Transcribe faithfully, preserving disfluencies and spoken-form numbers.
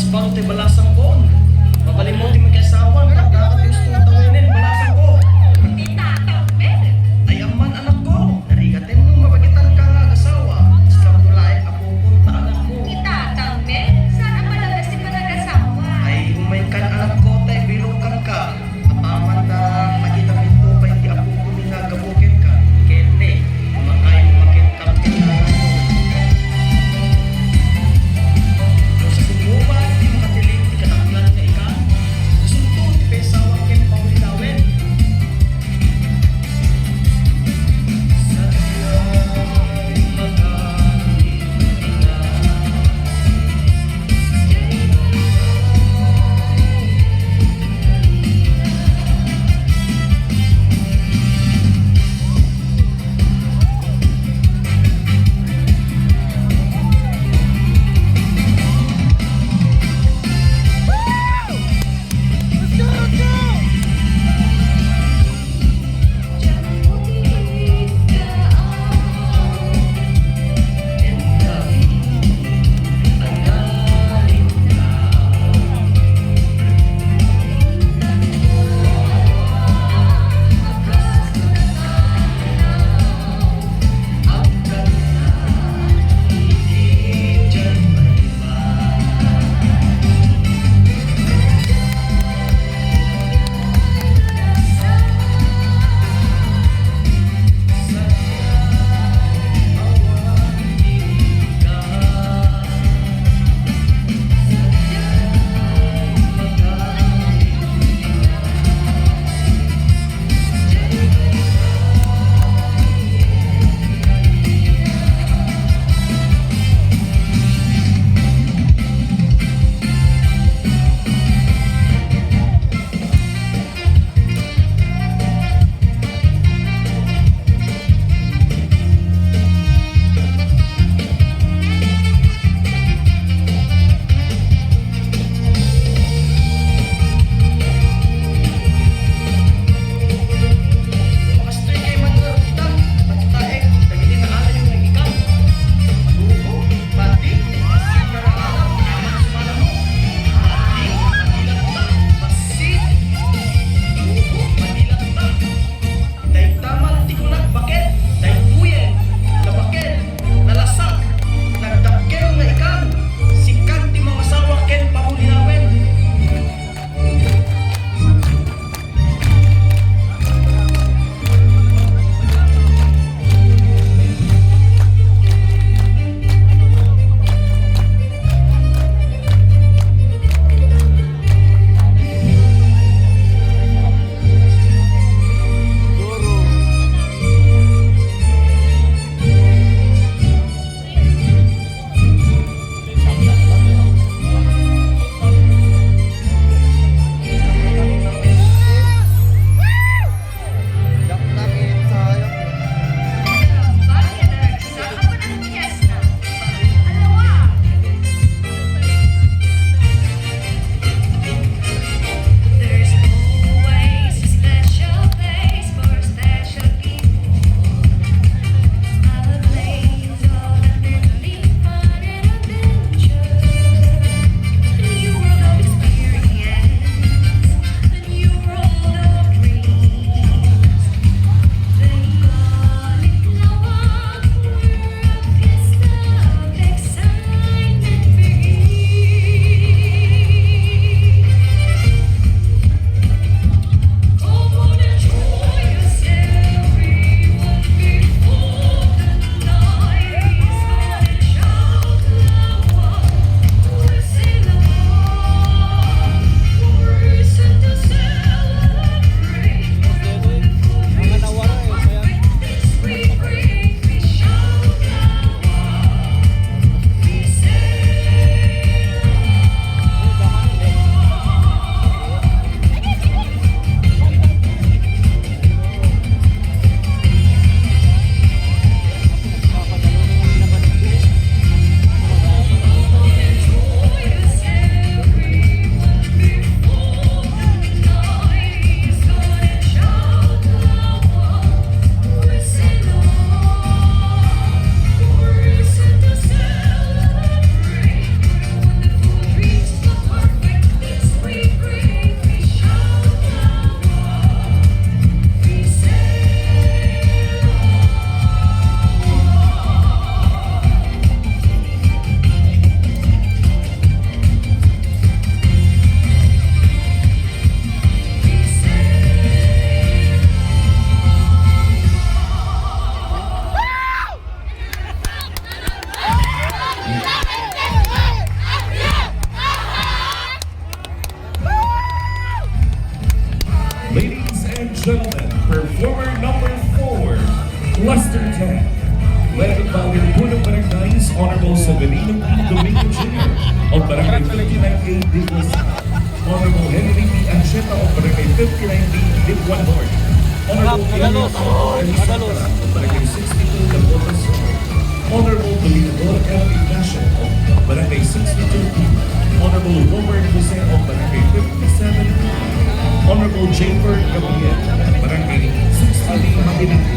Baro ti balasangko. Mabalin mo ti makiasawa, tapno ti gusto mo tawenen, balasangko. Ti tatangmen. Ay, amman, anakko, narigaten no mabagitan ka nga agasawa. Basta mo laeng apupon ta anakmo. Ti tatangmen, saan a malagas ti panagasawa? Ay, umaykan, anakko, ta ibilongkan ka. Apaman ta makita minto pay ti apoko ni nga aggapu kenka, ken ne, makayo maket-, kamken. No sasumubat ti makatiling ti kataklan nga ikan, isunto ti paisawak ken paulinawen, Barangay fifty-nine A, Digos. Honorable Henry P. Ancheta of Barangay fifty-nine B, Digos North. Honorable Magalog. Magalog. Of Barangay sixty-two, Dakotas Sur. Honorable Dominador M. Ignacio of Barangay sixty-two B. Honorable Romer Jose of Barangay fifty-seven B. Honorable Jafer Gabriel